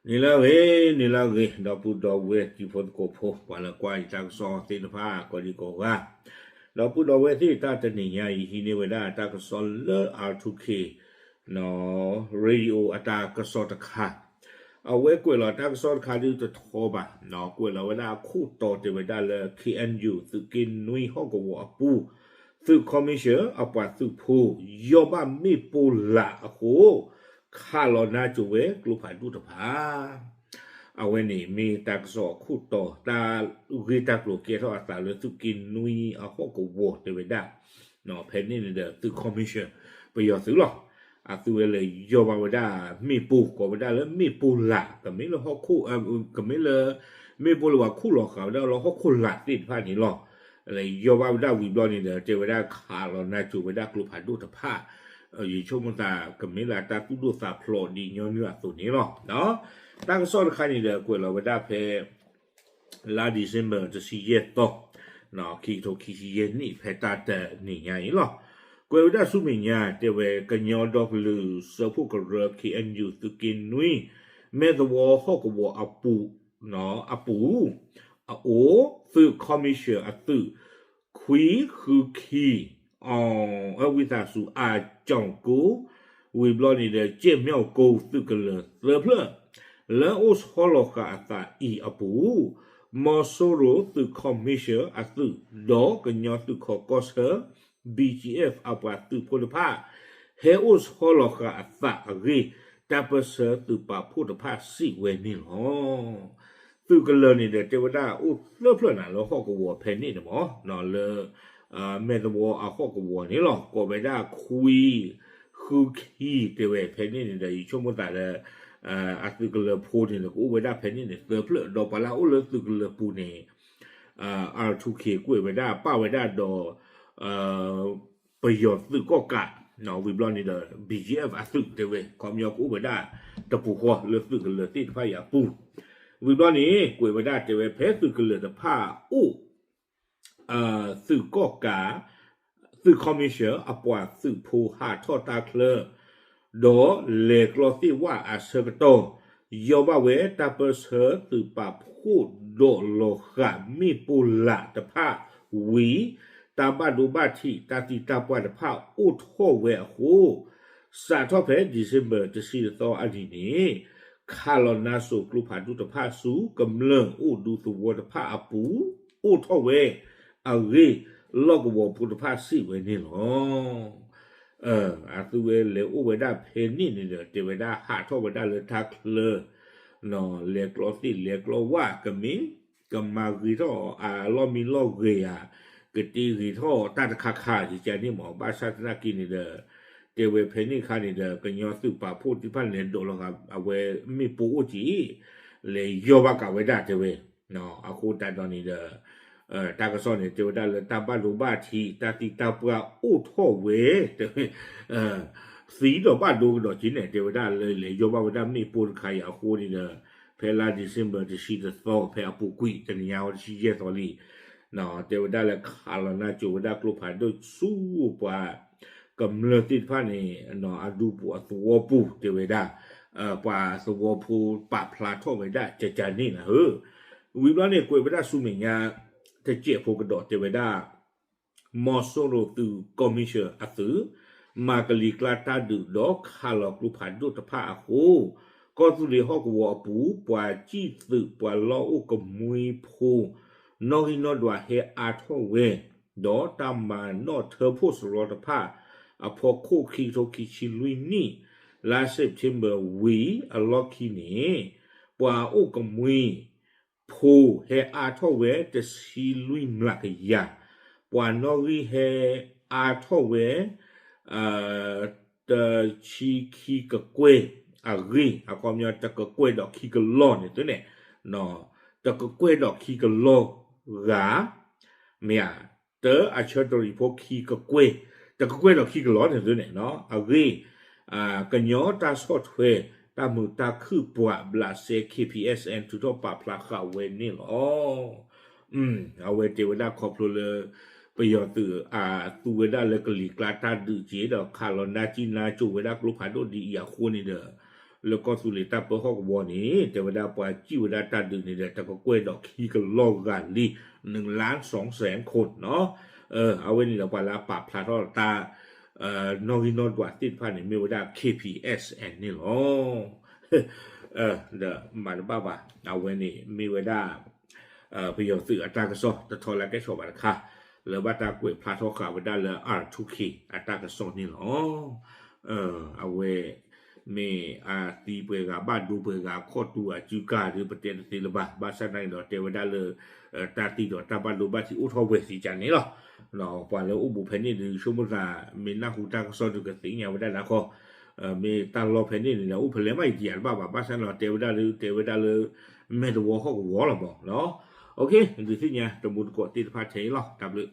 နံၤလၢအဂ့ၤ, နံၤလၢအဂ့ၤ, ဒီပုၢ်ဒီဝဲၢ်တံၤဖိသကိးဖိ ပှၤလၢကွၢ်ယတၢ်ကစီၣ်သ့ၣ်တဖၣ် ကိးဒံကိးဂၤ, ဒီပုၢ်ဒီဝဲၢ်သ့ၣ် တၢ်တနံၤညါအံၤ ဟံးန့ၢ်ဝဲဒၣ်တၢ်ကစီၣ်လၢ R two K radio အတၢ်ကစီၣ်တခါ, အဝဲကွဲးလီၤတၢ်ကစီၣ်တခါဒုးတထီဘၣ်, ကွဲးလီၤဝဲဒၣ်အခိၣ်တီတဲဝဲဒၣ်လၢ K N U သုးက့နွံဟီၣ်ကဝီၤအပူၤ, သုး commission အပှၤသုးဖိ ယီၢ်ဘၣ်မ့ၣ်ပိၢ်လာ်အဃိ ခးလီၤနါစိၤဝဲကျိဖးဒိၣ်တဖၣ် အဝဲန့ၣ်မ့ၢ်တၢ်ကစီၣ်အခိၣ်တီ တၢ်ဂ့ၢ်တၢ်ကျိၤကဲထီၣ်အသးလၢသုးက့နွံအဟီၣ်ကဝီၤတဲဝဲဒၣ်, ဖဲန့ၣ်န့ၣ်ဒီးသုး commission ပယီၤသုးလီၤ. အသုဝဲလဲၤယီၢ်ဘၣ်ဝဲဒၣ်မ့ၣ်ပိၢ် ကိးဝဲဒၣ်လၢမ့ၣ်ပိၢ်လာ် ကမ့ၢ်လၢဟီၣ်ခိၣ်, ကမ့ၢ်လၢ မ့ၣ်ပိၢ်လၢပှၤခူၣ်လီၤဃာ်ဝဲဒၣ်လၢဟီၣ်ခိၣ်လာ်သ့ၣ်တဖၣ်န့ၣ်လီၤ. လဲၤယီၢ်ဘၣ်ဝဲဒၣ်ဝံၤဘျီန့ၣ်ဒီး တဲဝဲဒၣ်ခးလီၤနါစိၤဝဲဒၣ်ကျိဖးဒိၣ်တဖၣ် ယဆိကမိၣ်သးကမ့ၢ်လၢတၢ်သူၣ်ဒိၣ်သးဖျိးဒ်ညီနုၢ်အသိးန့ၣ်လီၤ. တၢ်ကစီၣ်တခါန့ၣ်ဒီး ကွဲးလီၤဝဲဒၣ်ဖဲ လါ December တဆံယဲၢ်သီ, ခံကထိခံဆံယဲၢ်နံၣ် ဖဲတၢ်တနံၤညါအံၤလီၤ. ကွဲးဝဲဒၣ်ဆူမဲာ်ညါ တဲဝဲကညီဒီကလုာ်စၢဖှိၣ်ကရၢ K N U သုးက့နွံ မဲၣ်သဝီဟီၣ်ကဝီၤအပူၤ အပူၤ အအိၣ် သုး commission အသုး ခွံဃုခံ အဝံသးစူၤ အကၠီၣ်ကိ ဝံၤဘျီန့ၣ်ဒီး ကဲၣ်မၠီၣ်ကိသုးကလၢၤသၢဖျၢၣ် လၢအိၣ်ဆီလီၤဃာ်အသးအံၤအပူၤ, မီၤစိရိၤသုး commission အသုး ဒီးကညီသုးခိးကီၢ်ဆၢ B G F အပှၤသုးဖိတဖၣ် ဟဲအိၣ်ဆီလီၤဃာ်အသးအဂ့ၢ် တၢ်ပၢၢ်ဆၢသုးပာ်ဖှိၣ်တဖၣ်စံးဝဲန့ၣ်လီၤ. သုးကလၢၤန့ၣ်ဒီး တဲဝဲဒၣ်အိၣ်သၢဖျၢၣ်နၤလၢဟီၣ်ကဝီၤဖဲန့ၣ်န့ၣ်မး, လၢ မဲၣ်သဝီအဟီၣ်ကဝီၤန့ၣ်လီၤ. ကိးဝဲဒၣ်ခွံဃုခံ တဲဝဲဖဲန့ၣ်န့ၣ်ဒီး ယဆိကမိၣ်သးလၢ အသုးကလၢၤဖိန့ၣ်ဒီး ကအိၣ်ဝဲဒၣ်ဖဲန့ၣ်န့ၣ် သၢဖျၢၣ် ဒီးပှၤလၢအအိၣ်လၢသုးကလၢၤပူၤန့ၣ် R two K ကွဲးဝဲဒၣ် ပာ်ဝဲဒၣ်ဒီး ပယီၤသုးကီၣ်ကး, ဝံၤဘျီန့ၣ်ဒီး B G F အသုးတဲဝဲ ခီပညီကအိၣ်ဝဲဒၣ်တပူၤဃီလၢသုးကလၢၤသ့ၣ်တဖၣ်အံၤအပူၤ, ဝံၤဘျီန့ၣ် ကွဲးဝဲဒၣ်တဲဝဲဖဲသုးကလၢၤတဖၣ်အိၣ် သုးကီၣ်ကး, သုး commission အပှၤသုးဖိဟးထီၣ်တၢ်ချၢ ဒီးလဲၤကျီသ့ၣ်ဝၣ်အဆၢကတီၢ် ယီၢ်ဘၣ်ဝဲတၢ်ပၢၢ်ဆၢသုးပာ်ဖှိၣ်ဒီးလီၤဃာ်မ့ၣ်ပိၢ်လာ်တဖၣ်ဝံၤ တၢ်ဘၣ်ဒိဘၣ်ထံး တၢ်သံတၢ်ပှၢ်တဖၣ်အိၣ်ထီၣ်ဝဲအဃိ စးထီၣ်ဖဲ December တဆံတသီအနံၤန့ၣ် ခးလီၤနါစိၤကျိဖးဒိၣ်တဖၣ်ဆူကမျၢၢ်အိၣ်ဒူသဝီတဖၣ်အပူၤ အိၣ်ထီၣ်ဝဲအဂ့ၢ် လီၢ်ကဝီၤဖိတဖၣ်စံးဝဲန့ၣ်လီၤ. အသုဝဲလဲၤအိၣ်ဝဲဒၣ်ဖဲန့ၣ်န့ၣ်ဒီး တဲဝဲဒၣ်ဟးထီၣ်ဝဲဒၣ်လၢတၢ်ချၢ လဲၤကျီသ့ၣ်လဲၤကျီဝၣ် ကမ့ၢ်ကမၤဂ့ၤထီၣ်အလီၢ်မံလီၢ်ဂ့ၤဧါ, ကတ့ဂ့ၤထီၣ်တၢ်တခါခါ ယကန့ၣ်မး ဘၣ်ဆၣ်သနာ်က့န့ၣ်ဒီး တဲဝဲဖဲန့ၣ်အခါန့ၣ်ဒီး ကညီသုးပာ်ဖှိၣ်သ့ၣ်တဖၣ်လဲၤဒိးလီၤဂာ်အဝဲမ့ၣ်ပိၢ်အိၣ်က့ၤ လဲၤယီၢ်ဘၣ်ကးဝဲဒၣ်တဲဝဲ, အဃိသတးဒီးန့ၣ်ဒီး တၢ်ကစီၣ်န့ၣ် တဲဝဲဒၣ်လၢတၢ်ဘၣ်ဒိဘၣ်ထံး တၢ်သံတၢ်ပှၢ်အိၣ်ထီၣ်ဝဲ တဲဝဲ သံဒီးဘၣ်ဒိကဒီးက့ၤန့ၣ် တဲဝဲဒၣ်လၢလဲၤယီၢ်ဘၣ်ဝဲဒၣ်မ့ၣ်ပိၢ်တခါအံၤ အဃိန့ၣ်ဒီး ဖဲလါ December တဆံတသီ ဖဲအပူၤကွံာ်တနံၤညါဝဲတဆံယဲၢ်သီလံ တဲဝဲဒၣ်လၢခးလီၤနါစိၤဝဲဒၣ်ကျိဖးဒိၣ်ဆူပှၤကမျၢၢ်သ့ၣ်တဖၣ်န့ၣ် အဒူပူၤအသဝီပူၤ တဲဝဲဒၣ် ပှၤသဝီဖိပာ်ဖျါထီၣ်ဝဲဒၣ်ကကန့ၣ်နၤဧၢ, ဝံၤဘျီန့ၣ် ကွဲးဝဲဒၣ်ဆူမဲာ်ညါ တစဲးဖိကဒီးတဲဝဲဒၣ် မီၤစိရိၤသုး commission အသုး မၤကလံၤကျါတၢ်ဒုးဒီးခးလီၤကျိဖးဒိၣ်တဖၣ်အဃိ ကီၢ်သူလ့ၤဟီၣ်ကဝီၤအပူၤ ပှၤစံၣ်သုးပှၤလီၢ်အိၣ်ကမှံဖိ နီၣ်ဂံၢ်နီၣ်ဒွးဟဲအါထီၣ်ဝဲ ဒီးတၢ်မၤနီၣ်ထၢဖှိၣ်စရီတဖၣ် အဖီခိၣ်ခံကထိခံဆံလွံၢ်နံၣ် လါ September ဝံၤအလီၢ်ခံန့ၣ် ပှၤအိၣ်ကမှံ ဖိဟဲအါထီၣ်ဝဲတဆံလွံၢ်မျးကယၤ, ပှၤနီၣ်ဂံၢ်ဟဲအါထီၣ်ဝဲ တဆံခံကကွဲၢ်အဂ့ၢ် အခီပညီ တကကွဲၢ်ဒီးခံကလီၢ်န့ၣ်သုန့ၣ်, တကကွဲၢ်ဒီးခံကလီၢ်ဂၤ မ့ၢ်ဧါ, တအဆၢတရံးဖိခံကကွဲၢ်, တကကွဲၢ်ဒီးခံကလီၢ်န့ၣ်သုန့ၣ် အဂ့ၢ် ကညီတၢ်ဆီၣ်ထွဲ တၢ်မုာ်တၢ်ခုၣ်ပှၤဘျးစဲ K P S N ထုးထီၣ်ပာ်ဖျါဃာ်ဝဲန့ၣ်လီၤ. အဝဲတဲဝဲဒၣ်ခီဖျိလၢ ပယီၤသုးအသူဝဲဒၣ်လၢကလံၤကျါတၢ်ဒုးက့ၤဒီး ခးလီၤနါစံၣ်နါစိၤဝဲဒၣ်ကျိဖးဒိၣ်ဒ်အံၤအဃိန့ၣ်ဒီး လၢကီၢ်သူလ့ၤတၢ်ပၢဟီၣ်ကဝီၤန့ၣ် တဲဝဲဒၣ်ပှၤစံၣ်ဝဲဒၣ်တၢ်ဒုးန့ၣ်ဒီး တကကွဲၢ်ဒီးခံကလီၢ်ဂၤလံ, နလါစီစဲးခိၣ်နီၤ. အဝဲန့ၣ်ဒီး ပှၤလၢအပာ်ဖျါထီၣ်တၢ် နီၣ်ဂံၢ်နီၣ်ဒွးသ့ၣ်တဖၣ်န့ၣ် မ့ၢ်ဝဲဒၣ် K P S N န့ၣ်လီၤ. ဒီးမၤတဘၣ်ဘၣ်, အဝဲန့ၣ်မ့ၢ်ဝဲဒၣ် ပယီၤသုးအတၢ်ကစီၣ် တထီလၢကဲထီၣ်ဘၣ်တခါ, လၢဘၣ်တၢ်ကွဲးဖျါထီၣ်ဃာ်ဝဲဒၣ်လၢ R two K အတၢ်ကစီၣ်န့ၣ်လီၤ. အဝဲ မ့ၢ်အသံပှဲၤဂၤဘၣ်ဒိပှဲၤဂၤခီၣ်တူအစုကၢ်ဒီး ပတဲတသ့လၢၤဘၣ်, ဘၣ်ဆၣ်နာ်က့ဒီး တဲဝဲဒၣ်လၢ တၢ်သံဒီးတၢ်ဘၣ်ဒိဘၣ်ထံးအိၣ်ထီၣ်ဝဲသ့ၣ်ကန့ၣ်လီၤ. ပှၤလၢအိၣ်ဘူးဖဲန့ၣ်ဒီး ဆိကမိၣ်သး မ့ၢ်နၢ်ဟူတၢ်ကစီၣ်ဒီးကသ့ၣ်ညါဝဲဒၣ်လၢခီ, မ့ၢ်တၢ်လီၢ်ဖဲန့ၣ်န့ၣ်ဒီး အိၣ်ဖဲလဲၣ်မးယတံၤယၤတဘၣ်ဘၣ်, ဘၣ်ဆၣ်ဒီးတဲဝဲဒၣ်လၢ တဲဝဲဒၣ်လၢ မဲၢ်တဝီဟီၣ်ကဝီၤလီၤမးနီၤ. ဒုးသ့ၣ်ညါတမူတကိးသ့ၣ်တဖၣ်ထဲအံၤလီၤ. တၢ်ဘျုး